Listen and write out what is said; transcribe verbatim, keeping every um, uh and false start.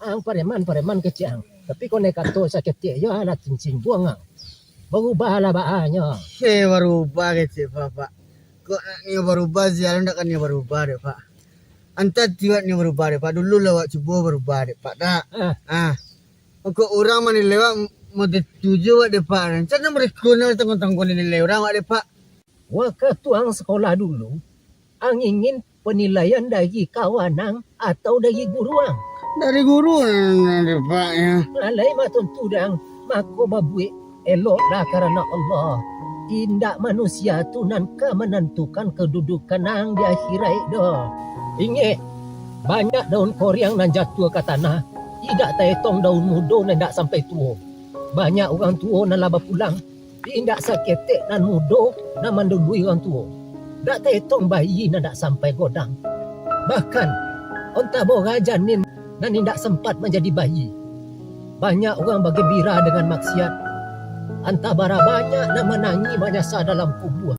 Ang pareman, pareman kecek ang. Tapi kok ndak kato saketek yo alah cincin buang ang. Barubahlah baanyo. Hei, barubah kecek Pak, Pak. Kok nak nio barubah, sialan ndak kan nio barubah dek, Pak. Antah tiwak nio barubah dek, Pak. Dulu lah awak cubo barubah dek, Pak, dak? Ah. Ah. Kok urang manilai awak mode tujuh awak dek, Pak. Rancak nan bariko nio tangguang-tangguang nilai urang awak dek, Pak. Wakatu ang sakolah dulu, ang ingin panilaian dari kawan ang atau dari guru ang? Dari guru nan, nan dek, Pak, yo. Alai mah tantu dang, mako babuek eloklah karano Allah. Indak manusia tu nan ka manantukan kadudukan ang di akhiraik doh. Ingek, banyak daun koriang nan jatuah ka tanah, indak taetong daun mudo nan indak sampai tuo. Banyak urang tuo nan lah bapulang, indak saketek nan mudo nan mandului urang tuo. Indak taetong bayi nan indak sampai godang. Bahkan, antah bara janin nan indak sampat manjadi bayi. Banyak urang bagembira dengan maksiat. Antah bara banyak nan manangih manyasa dalam kubua.